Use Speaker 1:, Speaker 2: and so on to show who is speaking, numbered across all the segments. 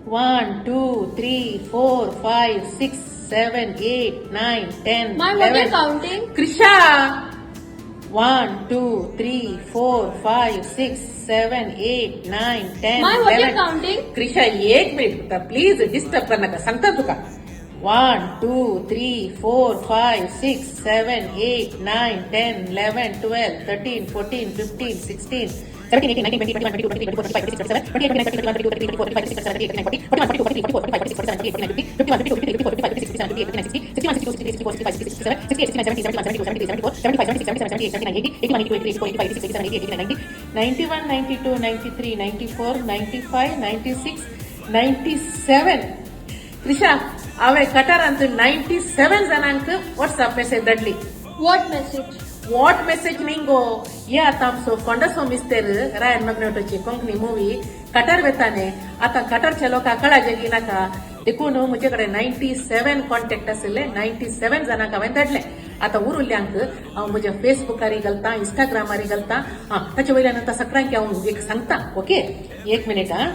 Speaker 1: One, two, three, four, five, six, seven, eight, nine, ten.
Speaker 2: My, what you counting?
Speaker 1: Krisha, one, two, three, four, five, six, seven, eight, nine, ten.
Speaker 2: My, what you counting?
Speaker 1: Krisha, एक minute please, disturb कर नाका, सांगता तुका. One, two, three, four, five, six, seven, eight, nine, 10, 11, 12, 13, 14, 15, 16, 17, 18, 19, 20, 21, 22, 23, 24, 25, 26, 27, 28, 29, 30, 31, 32, 33, 34, 35, 36, 37, 38, 39, 40, 41, 42, 43, 44, 45, 46, 47, 48, 49, 50, 51, 52, 53, 54, 55, 56, 57, 58, 59, 60, 61, 62, 63, 64, 65, 66, 67, 68, 69, 70, 71, 72, 73, 74, 75, 76, 77, 78, 79, 80, 81, 82, 83, 84, 85, 86, 87, 88, 89, 90, 91, 92, 93, 94, 95, 96, 97. Trisha, हांवें कटारांत 97 जाणांक WhatsApp message धाडली.
Speaker 2: What message?
Speaker 1: What message न्ही गो, हे आतां आमचो फोंडाचो मिस्तेर रायन मगनेटोची कोंकणी मुवी कटार वेताने. आतां कटारच्या लोकांक कळाजे नाका देखून म्हजे कडेन 97 कॉन्टेक्ट आशिल्ले. 97 जाणांक हांवें धाडले. आतां उरुल्ल्यांक हांव म्हज्या फेसबुकार घालता, इंस्टाग्रामार घालता. आं, ताचे वयल्यान आतां सगळ्यांक हांव एक सांगता. ओके, एक मिनिट. आं,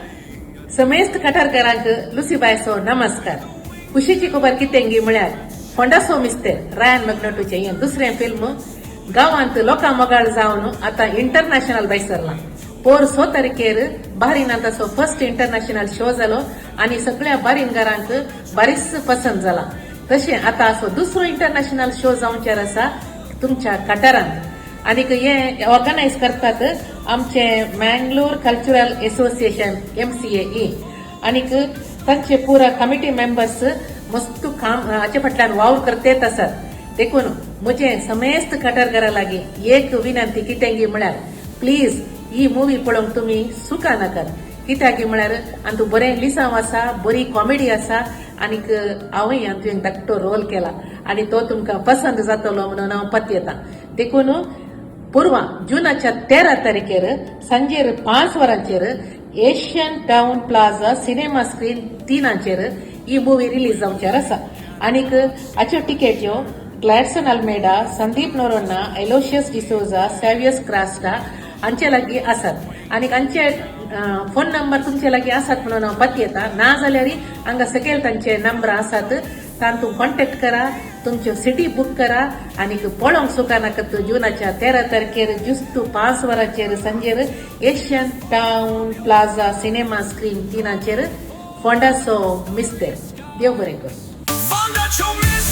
Speaker 1: समेस्त कटारकारांक लुसीबायचो नमस्कार. खुशीची खबर कितेंगी म्हळ्यार फोंडासो मिस्तेर रायन मगनटूचें हें दुसरें फिल्म गांवांत लोकां मोगाळ जावन आतां इंटरनॅशनल भायसरलां. पोर स तारखेर बारीनांत ताचो फर्स्ट इंटरनॅशनल शो जालो आनी सगळ्या बारीनगारांक बारीच पसंत जाला. तशें आतां असो दुसरो इंटरनॅशनल शो जावचेर आसा तुमच्या कटारांत. आनीक हे ऑर्गनायज करतात आमचे मँगलोर कल्चरल एसोसिएशन, एमसीए. आनीक तांचे पुरा कमिटी मेंबर्स मस्त काम हाचे फाटल्यान वावर करतेत आसात. देखून म्हजें समेस्त कटारकारा लागीं एक विनंती कितेंगी म्हळ्यार प्लीज ही मुवी पळोवंक तुमी चुका नाकात. कित्याक म्हळ्यार आनी बरें लिसांव आसा, बरी कॉमेडी आसा. आनीक हांवूय हातूंत एक धाकटो रोल केला आनी तो तुमकां पसंत जातलो म्हणून हांव पतयेता. देखून पुर्वा जुनाच्या 13 तारखेर सांजेर 5 वरांचेर Asian town plaza cinema screen 3ांचेर ही मुवी रिलीज जावचेर आसा. आनीक हाच्यो टिकेट्यो ग्लॅडसन अल्मेडा, संदीप नोरोन्ना, एलोशियस डिसोजा, सॅवियस क्रास्टा हांचे लागीं आसात. आनीक हांचे फोन नंबर तुमचे लागीं आसात म्हणून हांव पतयेता. ना जाल्यार हांगा सकयल तांचे नंबर आसात, तांतून कॉन्टेक्ट करा, तुमच्यो सिटी बूक करा आनीक पळोवंक चुका नाकात. जुनाच्या 13 तारखेर जुस्त 5 वरांचेर सांजेर Asian town plaza cinema screen 3ांचेर फोंडाचो मिस्तेर. देव बरें करूं.
Speaker 3: Fondacho.